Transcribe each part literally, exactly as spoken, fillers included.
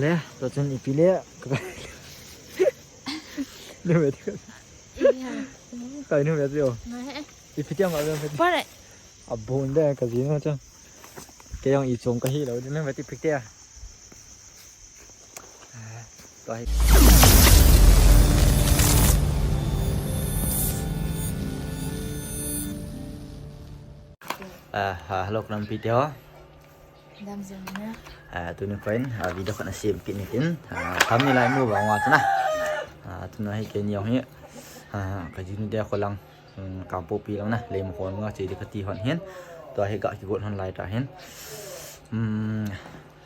Le, to chun ipi le. Numei ti. Iya. Kai numei ti o. Ngai he. Ipi ti ang a. Pare. Abon de ka jinu chu. Kei jong ichom kahi lou, numei ti ipi ti a. Tua hi. Ah, ah, hello, kanam pi te ho. Dam jing na. Ah, tuni koi in, ah, video khat na sem kit ni tin. Ah, thumbnail a imu vang uva chu na. Ah, tuna hi keini jong hi. Ah, ka jinu te kho lang. Hmm, Kangpokpi lang na. Leimakhong a che di kati hon hin. Tua hi ka kigot hon lai ta hin. Hmm,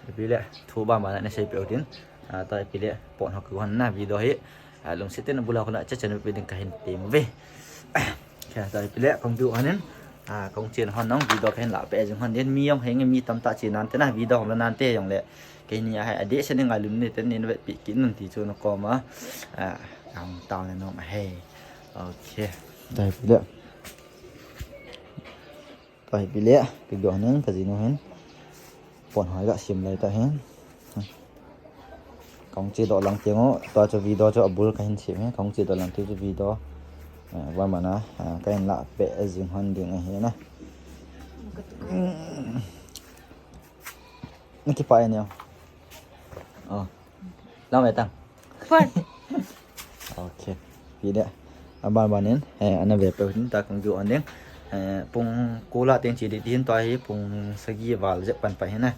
ipi le thu ba ma na sei pe u tin. Ah, tua ipi le pon ho kigon na video hi. Ah, lungset in abul a kona chechan pe ding kahin tem ve. Kya tua ipi le kong du hon in. Ah, kong chen hon nong video kahin la pe jing hon din mi jong henge mi tamtah che nante na video hom la nante jong le. Keini a hai adeh se ni ngailun ni ten nin vetpi kit un ti chu na koma. Ah, kang tao le nom a he. Okay. Tua ipi le. Tua hi ipi le, kidoh ning ka jinu hin. Pon hoi ga sem lai ta hin. Kong chedoh lang teng u, tua chu video chu abul kahin sem hin. Kong chedoh lang teng chu video. Eh, van mana, eh, kahin la pe jing hon ding ahi na. Na kipah e neo. Oh. Lang ve tang. Pon. Okay. Pi de. Aban ban in, eh, ana ve pe hin ta kong du hon ding. Eh, pung ko lah teng che di tin tua hi pung sagi val jep pan pa hin na.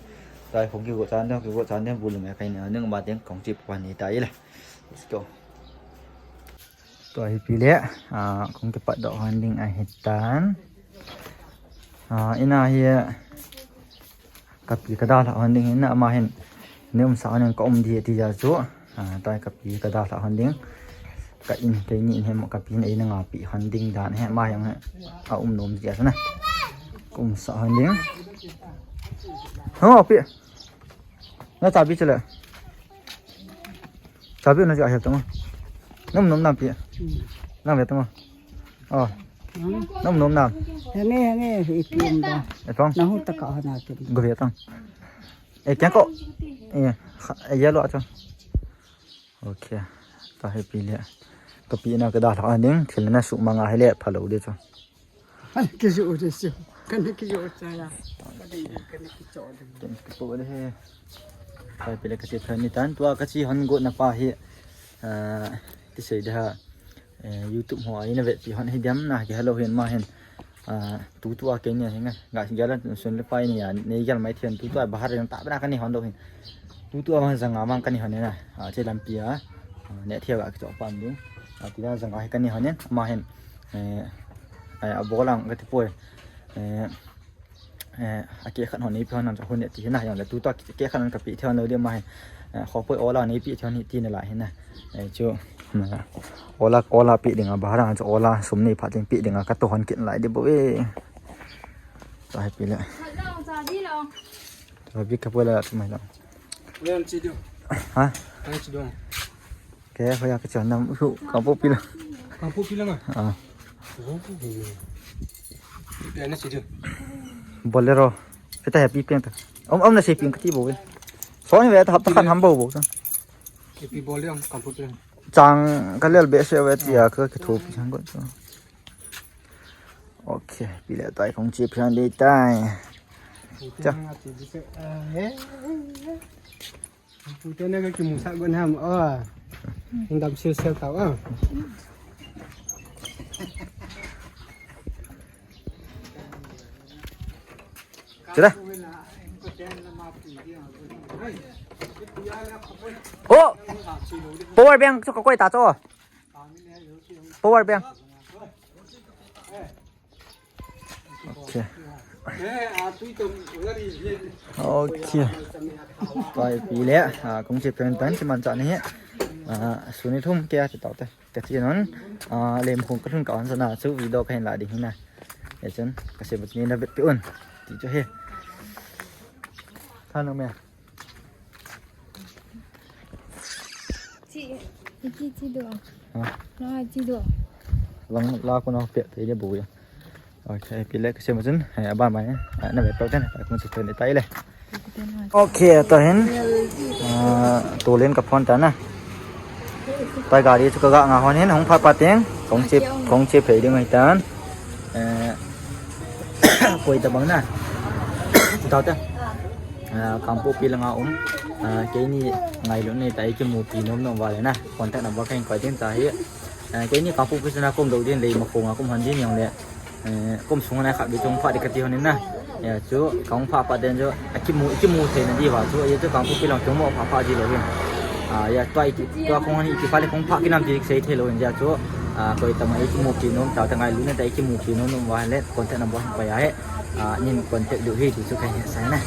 Tua hi kong kigo chan ding, kigo chan ding bul me kai ni ding ma teng kong che pan ni ta i le. Let's go. Tua hi ipi le, ah, kong kipat doh hon ding ahi tan. Ah, ina hi, Kapi kadalhah hon ding hin na ama hin. Nei umsah hon in ka um di ti ja chu. Ah, tua hi kapi kadalhah hon ding. Ka in keini in hem kapi in eina ngapi hon ding dan hi ama jong hi. A um nom ti ja chu na. Ka umsah hon ding. Ho, pi. Na chabi chu le. Chabi na chu a hep tang. Nom nom nam pi. Lang ve tang. Oh. Nom nom nam. Henge, henge, ipi um da. E tong. Na hu ta ka hana tu. Go ve tang. E kya ko. E, kha-, e yellow a chu. Okay. Tua hi ipi le. Kapi na kadalhah ding, thil na sumang a hi le phalou di chu. Ani kijo de chu. Kani kijo cha ya. Kani, kani kijo de. Ken kipo de he. Tua ipi le kache phan ni tan tua kache hon got na pa hi. Ah, ti sei de ha. Eh, YouTube ho a ina vetpi hon hi diam na kihelou hin ma hin. Ah, tutu a keini hin nga. Nga gel sun le pai ni a, nei gel mai thian tutu a bahar jong ta bana kani hon lou hin. Tutu a ma janga ma kani hon na. Ah, che lampi a. Ah, ne thia ga kicho pan ding. Ah, tina janga hi kani hon ma hin. Eh, eh, a bolang kati poi. Eh, Eh, a keh khat hon neipi hon nam chu hon ne ti hi na, jong le tuta keh khat hon kapi thei hon lou di ma hi. Eh, khopoi ola neipi thei hon hi ti na lai hi na. Eh, chu, na, ola, ola pi ding a bahar a chu ola sum nei phat ding pi ding a ka to hon kin lai di bo e. Tua hi ipi le. Tua hi ipi ka poi la chu mai la. Len chi diu. Ha? Len chi diu. Ke hoiya ka chan nam u Kangpokpi lang. Kangpokpi lang a? Ah. Oh, oh, oh. Ipi ana chi diu. Bolero. Eta happy peng ta. Om, om na sei peng kati bo ve. Soi ve ta hap ta khan ham bo bo ta. Ipi Bolero Kangpokpi lang. Chang ka lel be se ve ti a ka kitho pi chang ko. Okay, ipi le tai kong che phian de tai. Cha. Pute na ka kimusah gon ham, oh. Hindam sil sil tau, oh. Chula. Oh! Power bank chu ka koi ta chu. Power bank. Okay. Okay. Pai pi le, ah, kong che peng tan chi man cha ni. Ah, suni thum ke a ti tau te. Ka chi non, ah, lem khong ka thun ka on sana chu video ka hin la ding hina. E chun, ka se but ni na bet pi un. Ti chu he. Tha no me. Chi, chi, chi do. Ha? Na chi do. Lang la ko na pe te de bu ya. Okay, pi le ka se ma chun, eh, aban mai, eh, na ve pau ten, eh, kung se ten tai le. Okay, tua hin. Ah, tulen ka phone ta na. Tua gari chu ka ga nga hon hin, hung phat phat teng. Kong che, kong che phei ding ahi tan. Eh, koi tabang na. Tao ta. Ah, Kangpokpi langa um. Ah, keini ngailutna nei ta, i kimupi nom nom uva le na. Contact number ka hin koi ding ta hi. Eh, keini Kangpokpi chun a ka um ding, Leimakhong a ka um hon ding jong le. Eh, ka um sunga na khat vei chung phat ding kati hon in na. Ya chu, ka um phat phat teng chu, a kimu, i kimu thei na diu va chu, ya chu Kangpokpi lang chung mo phat phat ji lou hin. Ah, ya tua i ki, tua kong hon i ki phat le kong phat kinam ti sei thei lou hin, ya chu, ah, koi tama i kimupi nom, tao ta ngailutna nei ta i kimupi nom nom uva le, contact number hin koi a he. Ah, nin contact diu hi ti chu ka he sai na.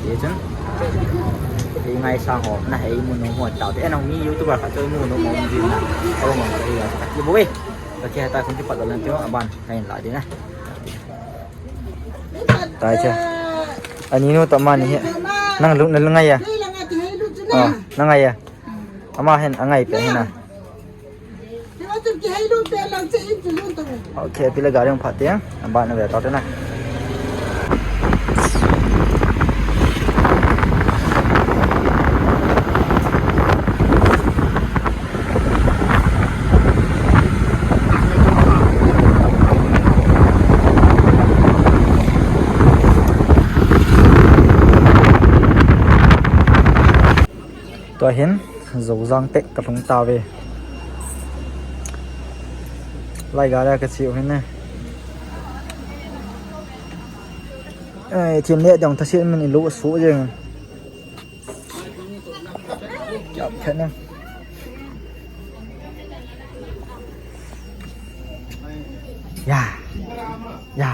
Ti chun. Ti ngaisang ho, na he i mu nom ho tao te. Eh, nang mi YouTuber khat chu i mu nom mo di na. Alo mo ka ya ka ti bo we. Ka ti ha ta kong ti pat lo lan ti ho, aban ka hin la di na. Tai che. Ani nu ta ma ni he. Nang lu na lu ngai ya. Ah, nang ngai ya. Ama hin angai pe hin na. Okay, pi le gari hung phat teng, aban na ve tao te na. Tua hin, Zozang Tech ka lhung tauve. Lai gari a ka cheu hin e. Ai, thim le dong thaset min i lo su jeng. Kiap khat na. Ya. Ya.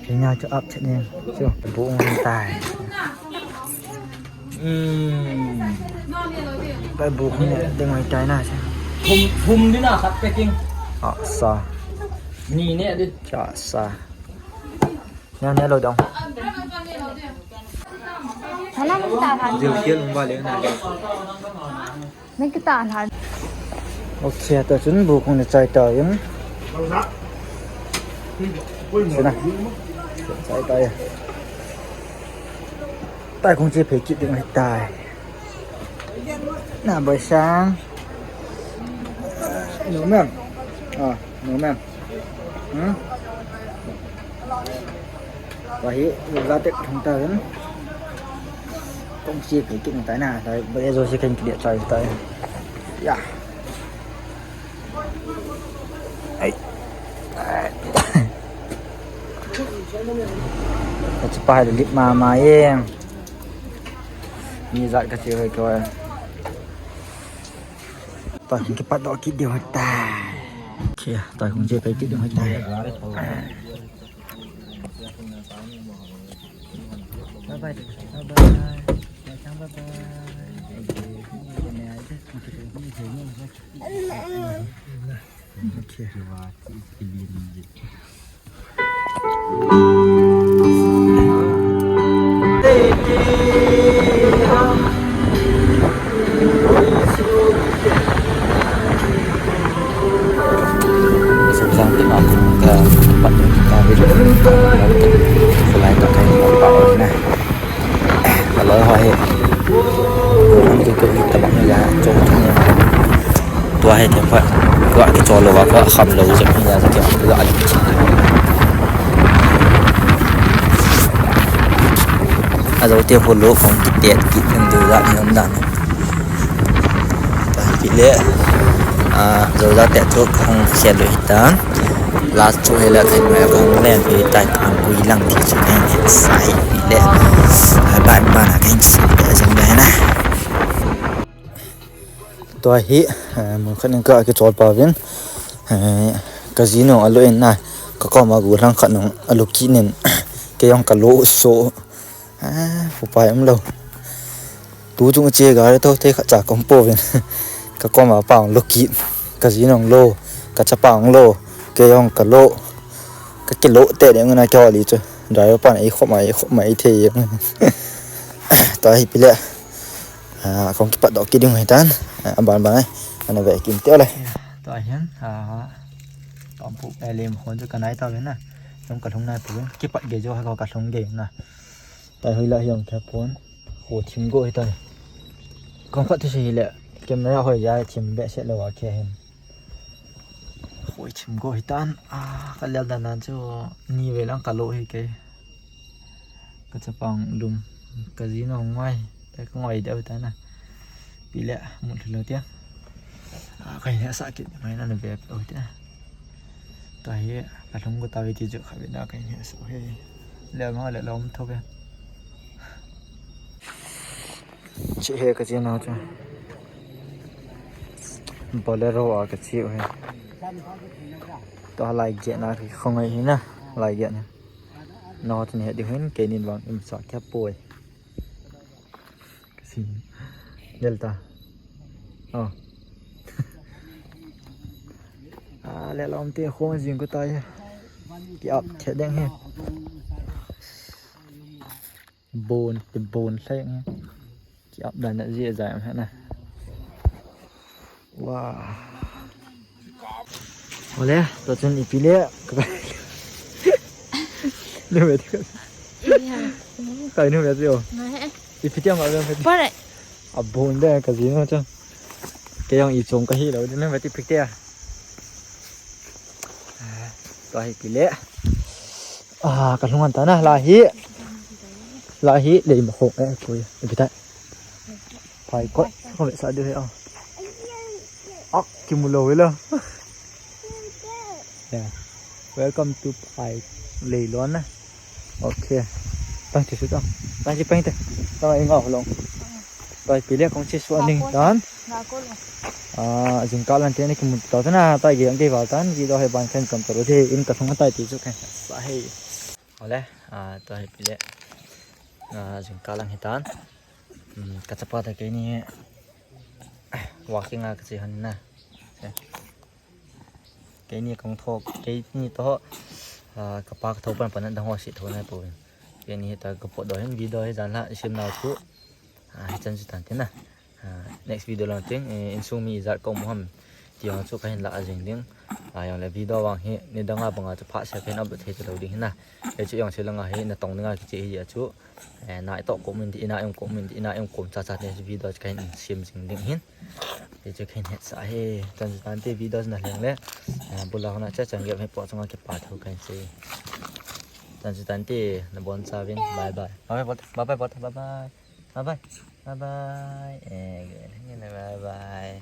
Kenya chu ap chet ne. Chu bu ngai tai. Hmm. Bai bu khun ne ding ngai tai na chu. Thum, thum di na khat packing. Asa. Ni ne di. Cha sa. Neo neo lou dong. Thalang ta han. Diu kial um ba le na. Nang kita han. Okay, ta chun bu kong ni chai ta yun. Sina. Chai ta ya. Tai kong che phe kit ding tai. Na bai sang. No ma'am. Ah, no ma'am. Hmm? Wa hi, Zozang Tech thong ta hin. Kong che phe kit tai na, tai ba zo che kan kit tai tai. Ya. Ai. Ai. Ka chu pa hai lip ma ma ye. Mi zat ka che hoi ko. Tua kong kipat doh kit diu tai. Okay, tua kong che pei kit diu tai. Bye bye. Bye bye. Bye bye. Okay. Zozang Tech a kon ka pat ka video ka lai ka kai pa na. Alo ho he. Kon ke ko tabang ya chong chong. Tua hi themkhat, tua kichol lou a, tua kham lou jep hi a, tua, tua a. A zo te hol lou, kong kitet kit nang deu la ni om dan. Tua hi le, a, Zozang Tech chu kong khel lou hi tan. Last chu hi le khen mai kong len pi tai kong kui lang ki chu kong sa hi le. A ban ban a kong sa te jong le na. Tua hi, eh, mun khat in ka kichol pa vin, eh, ka ji nung a lo in na, ka koma gollhang khat nung a lo kit nin, kei jong ka lo so, ah, upai um lo. Tu chung che gari to te khat cha kom po vin, ka koma pa jong lo kit, ka ji nung lo, ka chapa jong lo, kei jong ka lo, ka kilo te ding na kei li chu, driver pa na ei khop ma, ei khop ma, ei thei. Tua hi pi le. Ah, kong kipat doh kit ding hi tan. Ah, aban ban ai. Ana ve kim teo le. Tua hin, ah, Kangpokpi, eh, Leimakhong chu ka nai tau le na. Jong ka lhung nai pu. Kipat ge jo ha ka lhung ge na. Tai hui la hi jong khe pon. Pu thim go hitan. Kong khat tu se hile. Camera hoi ja thim be se lo a ke hin. Hoi thim go hitan. A ka lel dan nan chu ni ve lang ka lo hi ke. Ka chapang lum ka ji no ngai. Te ka ngai deu ta na. Pi le mu thlo tia. A ka hin sa kit mai na na be o tia. Ta hi ka lung ko ta ve ti chu kha ve na ka hin sa he. Le ma le lom tho ve. Chi he ka chi na chu. Bolero a ka chi he. To lai ge na ki khong ai hi na. Lai ge na. No tin he di hin ke nin wang im sa kya poi. Ka sin. Delta. Oh. A le lom te khong jing ko ta ya. Ki ap the deng he. Bon, ti bon hleng. Ki ap dan ji a jai am hena. Wow. Ole, to chun ipi le. Nu ve. Kai nu ve jo. Ipi tiang ma ve. Pare. A bon de ka ji no chu. Ke jong i chong ka hi lo de nu ve ti pik te. To hi pi le. A, ka lhung an ta na, la hi. La hi, lei ma khong, eh, koi, eh, bitai. Phai kot, ko ve sa du he, ah. Ah, ki mu lo ve lo. Yeah. Welcome to Phai Leilon na. Okay. Tang chi su tang. Tang chi pang te. Tang ai ngau long. Pai pi le kong chi su ning tan. A, jingkah lang te ni kimu ta na, tai ge ang ke val tan, video he ban khen kam taro the, in ka thung tai ti chu khen sa he. Ole, a, tai pi le. A, jingkah lang hi tan. Hmm, ka chapa ta ke ni. Walking a ka chi han na. Ke ni kong tho, ke ni to. A, ka pa ka tho pan pan dang ho si tho na po. Ke ni ta ka po do hin video he jan la sim na chu. A, hi chan chu tan tin na. A, next video lang ting, eh, insung mi ijat ka um ham. Ti jong chu ka hin la a jing ding. A, jong le video vang hi, ni dang a bang a chu pha se ka hin upload thei chu lo ding hin na. Ei chu jong chu lang a hi, na tong ding a kichi hi a chu. Eh, na i to comment di, i na i um comment di, i na i um comment cha cha te video chu ka hin sim jing ding hin. Ei chu ka hin het sa he. Tan chu tan te video na leng le. Eh, bula hona cha chan ge he po chunga kipa thu ka hin sei. Tan chu tan te na bon cha vin. Bye bye. Bye bye, bye bye, bye bye. Bye bye. Bye bye. Eh, bye bye.